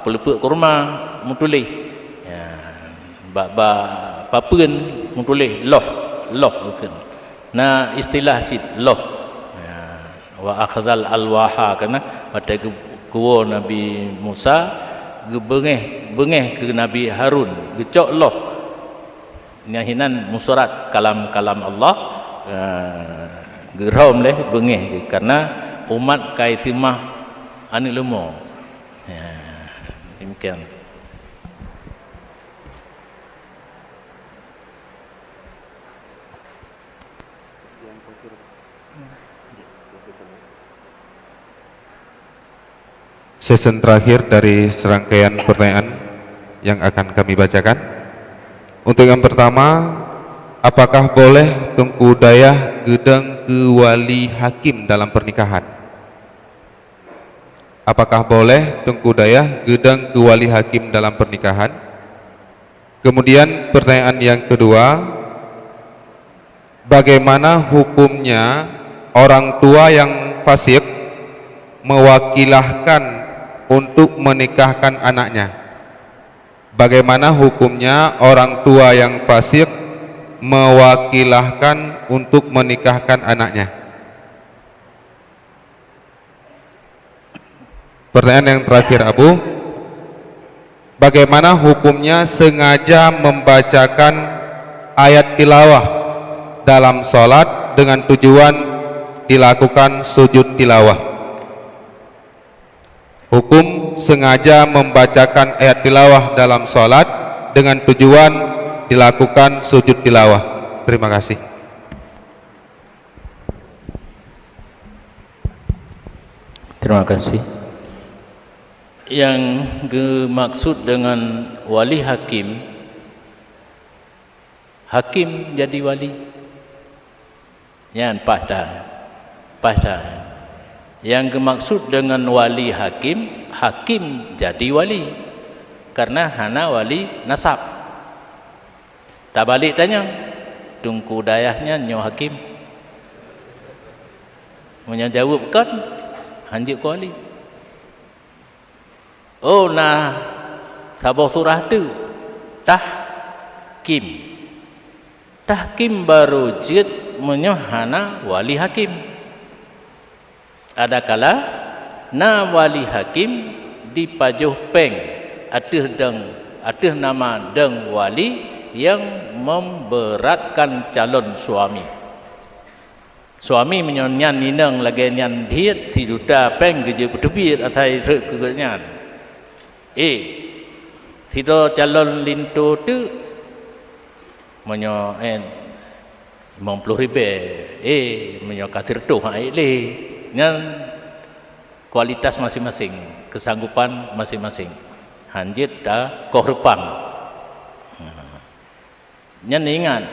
peuleupeuk kurma meutuléh, ya, bak-bak papeuen meutuléh loh, loh mungken. Na istilah cit loh. Ya, wa akhazal alwaha, karena watée geu-, geuwoe Nabi Musa, geubeungéh, beungéh keu Nabi Harun, geucok loh. Nyan hinan musurat kalam-kalam Allah, eh, geurhom lé beungéh geuh, karena umat kai seumah aneuëk leumo. Ya, demikian. Sesi terakhir dari serangkaian pertanyaan yang akan kami bacakan. Untuk yang pertama, apakah boleh Teungku Dayah geudong keu wali hakim dalam pernikahan? Apakah boleh Teungku Dayah geudong keu wali hakim dalam pernikahan? Kemudian pertanyaan yang kedua, bagaimana hukumnya orang tua yang fasik mewakilahkan untuk menikahkan anaknya? Bagaimana hukumnya orang tua yang fasik mewakilahkan untuk menikahkan anaknya? Pertanyaan yang terakhir, Abu. Bagaimana hukumnya sengaja membacakan ayat tilawah dalam salat dengan tujuan dilakukan sujud tilawah? Hukum sengaja membacakan ayat tilawah dalam salat dengan tujuan dilakukan sujud tilawah. Terima kasih. Terima kasih. Yang geumaksud dengan wali hakim, hakim jadi wali. Nyan paih that. Paih that. Yang geumaksud dengan wali hakim, hakim jadi wali. Karena hana wali nasab. Tabalek tanyong, Teungku Dayah nyan nyoe hakim? Meunyoe jaweueb kon, hanjeuet keu wali. Oh, na saboh surah teuk, tahkim. Tahkim barô jeuet meunyoe hana wali hakim. Adakala na wali hakim jipajoh péng ateueh dong, ateueh nama dong wali nyang memberatkan calon suami. Suami meunyoe nyan inong lagée nyan biet, sijuta péng geujeuet peuteubiet asai rhot keu gobnyan. Eh, sidroe calon linto teuk, meunyoe, eh, limong ploh ribée, eh, meunyoe ka sireutôh, ha, ék lé. Nyan kualitas maséng-maséng, keusanggupan maséng-maséng. Hanjeuet takoh reupang. Nyan ingat,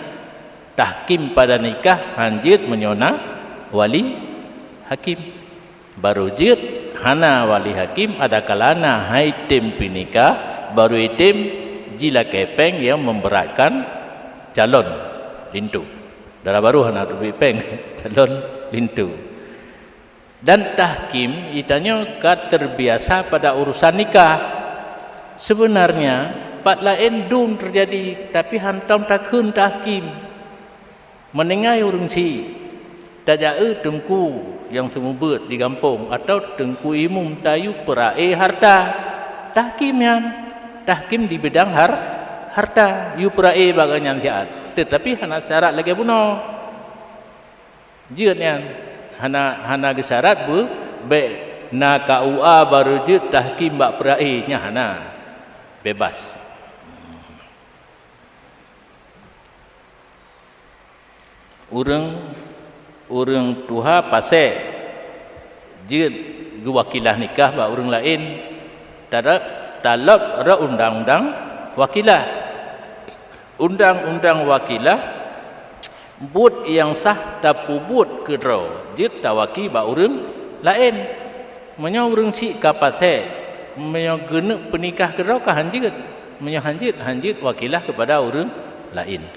tahkim pada nikah hanjeuet meunyoe na wali hakim. Barô jeuet Hana wali hakim, adakalana hai tem peunikah, barô item jilakée péng nyang memberatkan calon linto. Dara barô hana teubiet péng calon linto. Dan tahkim, geutanyoe ka terbiasa pada urusan nikah. Sebenarnya, pat laén dum terjadi, tapi hantom takheun tahkim. Meuninggai ureuëng syiek, tajak eu teungku nyang seumeubeuet di gampông atawa teungku imum tayue peurae harta. Tahkim nyan, tahkim di bidang har-, harta, yue peurae bak gobnyan siat. Teutapi hana syarat lagée bunoe. Jeuet nyan, hana, hana geusyarat beu, bék na K U A barô jeuet tahkim bak peurae, nyan hana. Bebas. Ureuëng, ureuëng tuha pasék jeuet geuwakilah nikah bak ureuëng laén, talot, talot rot undang-undang wakilah. Undang-undang wakilah, buet nyang sah tapeubuet keudroe jeuet tawaki bak ureuëng laén. Meunyoe ureuëng syiek ka pasék, meunyoe geuneuk peunikah keudroe ka hanjeuet, meunyoe hanjeuet, hanjeuet wakilah keupada ureuëng laén.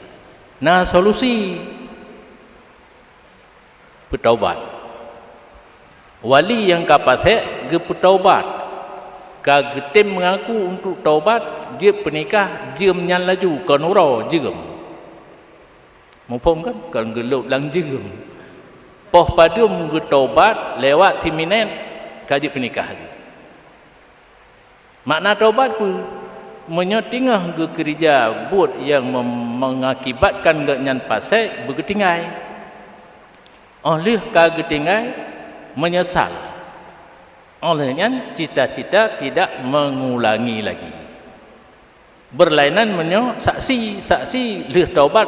Na solusi, peutaubat. Wali nyang ka pasék geupeutaubat, ka geutem meungaku untuk taubat, jeuet peunikah, jeuem nyan laju, kon uroe jeuem. Muphom kan? Kon geulôb lam jeuem. Poh padum geutaubat lewat siminét, ka jeuet peunikah laju. Makna taubat peue? Meunyoe teungoh geukeurija buet nyang mem-, mengakibatkan gobnyan pasék, beugeutinggai. Óh lheueh ka geutinggai, meunyeusal. Óh lheueh nyan, cita-cita tidak mengulangi lagi. Beurlainan meunyoe saksi, saksi lheueh taubat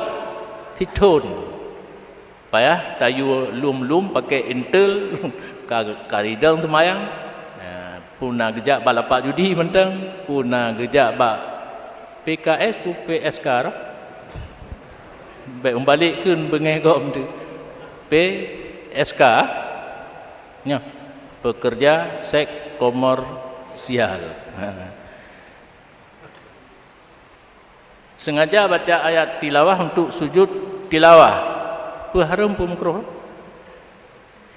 sithon. Payah tayue lom-lom pakai intel, ka, ka ridong seumayang. Nah, peue na geujak bak lapak judi mantong, peue na geujak bak P K S, peue P S K roh. Bék umbalek kheun beungéh gob tu. P S K, nyoe, pekerja seks komersial. Ha. Sengaja baca ayat tilawah untuk sujud tilawah. Peue hareuem, peue meukruh?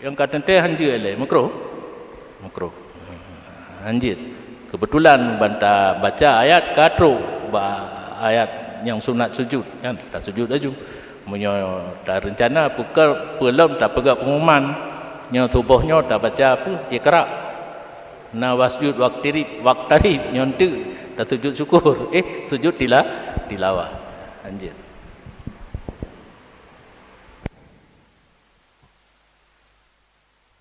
Nyang ka teuntée hanjeuet lé, meukruh? Meukruh. Hanjeuet. Keubeutulan ban tabaca ayat ka trok bak ayat nyang sunat sujud, nyan tasujud laju. Meunyoe tareuncana peue-, peulom tapeugah pengumuman, nyoe suboh nyoe tabaca peue? Iqra. Na wasjud waqtarib, waqtarib, nyoe teuk tasujud syukur. Eh, sujud tila-, tilawah. Hanjeuet.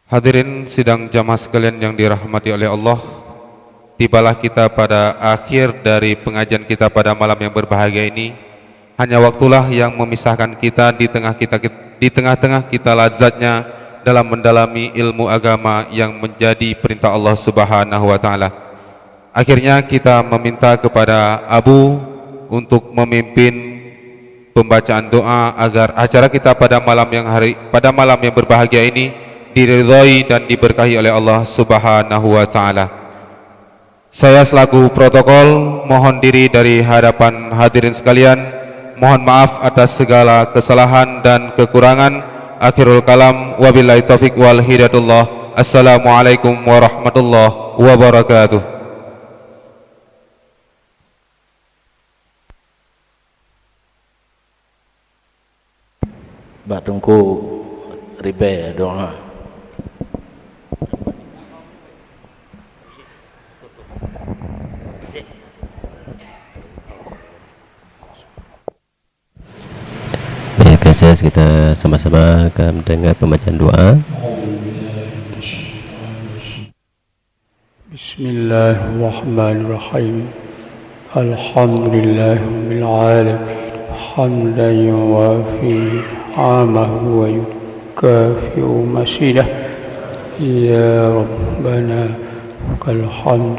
Hadirin sidang jamaah sekalian yang dirahmati oleh Allah, tibalah kita pada akhir dari pengajian kita pada malam yang berbahagia ini. Hanya waktulah yang memisahkan kita di tengah kita, di tengah-tengah kita lazatnya dalam mendalami ilmu agama yang menjadi perintah Allah Subhanahu wa Ta'ala. Akhirnya kita meminta kepada Abu untuk memimpin pembacaan doa agar acara kita pada malam yang hari, pada malam yang berbahagia ini diridhoi dan diberkahi oleh Allah Subhanahu wa Ta'ala. Saya selaku protokol mohon diri dari hadapan hadirin sekalian. Mohon maaf atas segala kesalahan dan kekurangan. Akhirul kalam, wabillahi taufik wal hidayatullah. Assalamualaikum warahmatullahi wabarakatuh. Bak Teungku Ribée doa. Baik, P S S, kita sama-sama akan mendengar pembacaan doa. بسم الله الرحمن الرحيم. الحمد لله رب العالمين، حمدا يوافي نعمه ويكافئ مزيده. يا ربنا لك الحمد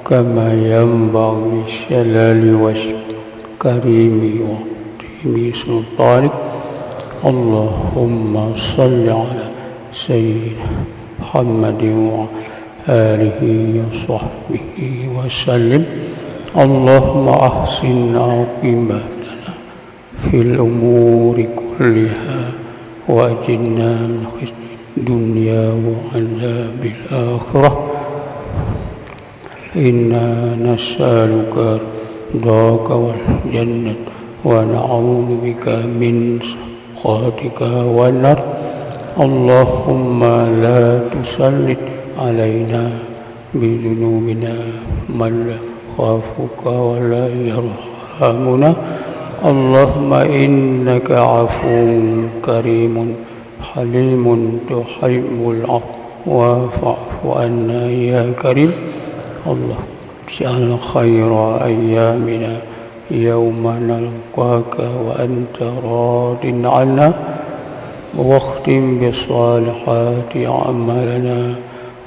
كما ينبغي لجلال وجهك الكريم وعظيم سلطانك. اللهم صل على سيدنا محمد وعلى آله وصحبه وسلم. اللهم أحسن عاقبتنا في الأمور كلها وأجرنا من خزي الدنيا وعذاب الآخرة. إنا نسألك رضاك والجنة ونعوذ بك من سخطك والنار. اللهم لا تسلط علينا بذنوبنا من لا يخافك ولا يرحمنا. اللهم إنك عفو كريم حليم تحب العفو فاعف عنا يا كريم. اللهم اجعل خير أيامنا يوم نلقاك وأنت راض عنا، واختم بالصالحات أعمالنا،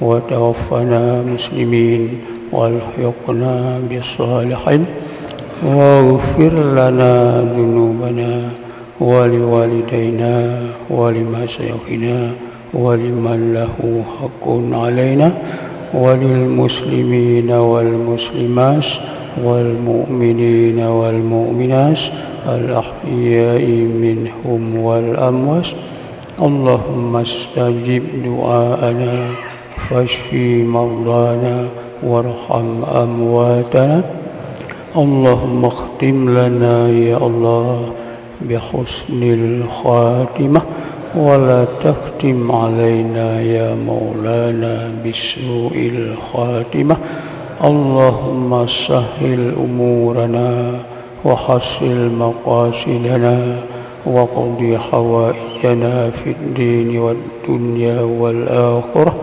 وتوفنا مسلمين، وألحقنا بالصالحين، واغفر لنا ذنوبنا ولوالدينا ولمشايخنا ولمن له حق علينا وللمسلمين والمسلمات والمؤمنين والمؤمنات الأحياء منهم والأموات. اللهم استجب دعاءنا فاشف مرضانا وارحم أمواتنا. اللهم اختم لنا يا الله بحسن الخاتمة، ولا تختم علينا يا مولانا بسوء الخاتمة. اللهم سهل أمورنا وحصل مقاصدنا واقض حوائجنا في الدين والدنيا والآخرة.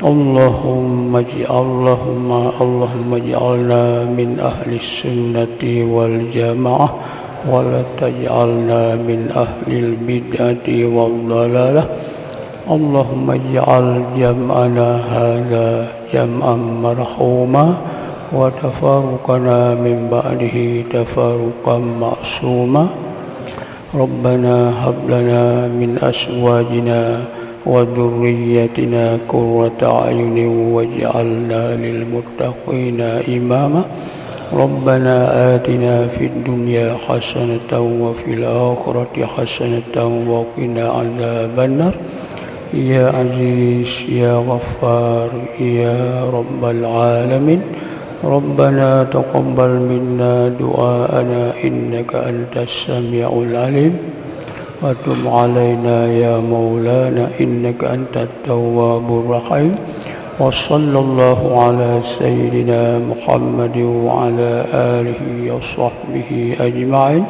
اللهم اجعل، اللهم، اللهم اجعلنا من أهل السنة والجماعة، ولا تجعلنا من أهل البدعة والضلالة. اللهم اجعل جمعنا هذا جمعا مرحوما، وتفرقنا من بعده تفرقا معصوما. ربنا هب لنا من أزواجنا وذريتنا قرة أعين واجعلنا للمتقين إماما. ربنا آتنا في الدنيا حسنة وفي الآخرة حسنة وقنا عذاب النار. يا عزيز يا غفار يا رب العالمين. ربنا تقبل منا دعاءنا إنك أنت السميع العليم، وتب علينا يا مولانا إنك أنت التواب الرحيم. وصلى الله على سيدنا محمد وعلى آله وصحبه أجمعين.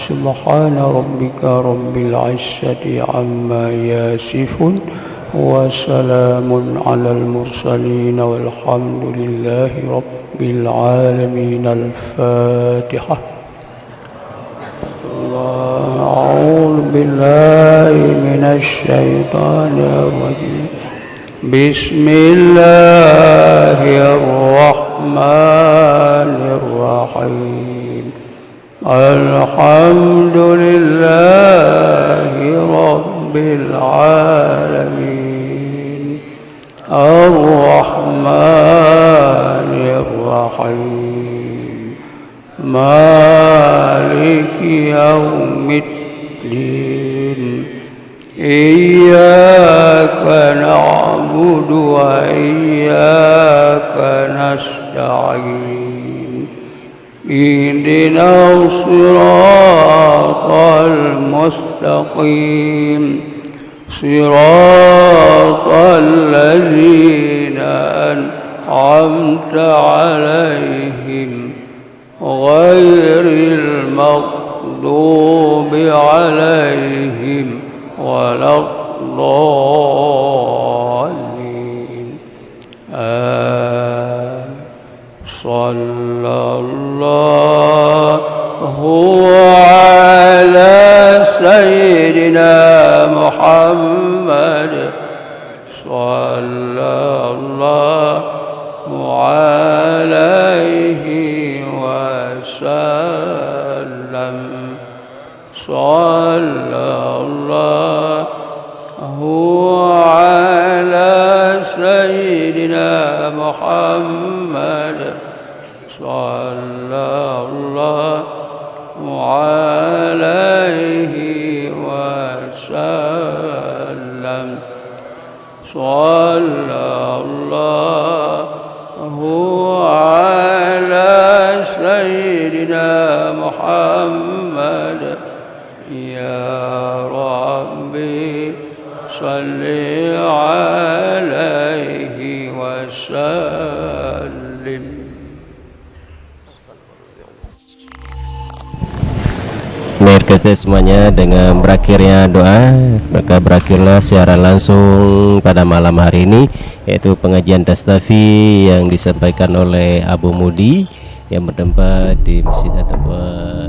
سبحان ربك رب العزة عما يصفون، وسلام على المرسلين، والحمد لله رب العالمين. الفاتحة. الله، أعوذ بالله من الشيطان الرجيم. بسم الله الرحمن الرحيم. الحمد لله رب العالمين. الرحمن الرحيم. مالك يوم الدين. إياك نعبد وإياك نستعين. اهدنا الصراط المستقيم. صراط الذين أنعمت عليهم غير المغضوب عليهم ولا الضالين. آمين. صلى الله على سيدنا محمد. صلى الله عليه وسلم. صلى الله على سيدنا محمد صلى الله عليه وسلم. صلى الله على سيدنا محمد. يا ربي صل عليه وسلم. Baik, kata semuanya, dengan berakhirnya doa, maka berakhirlah siaran langsung pada malam hari ini, yaitu pengajian Tastafi yang disampaikan oleh Abu Mudi yang bertempat di Masjid At-Taqwa.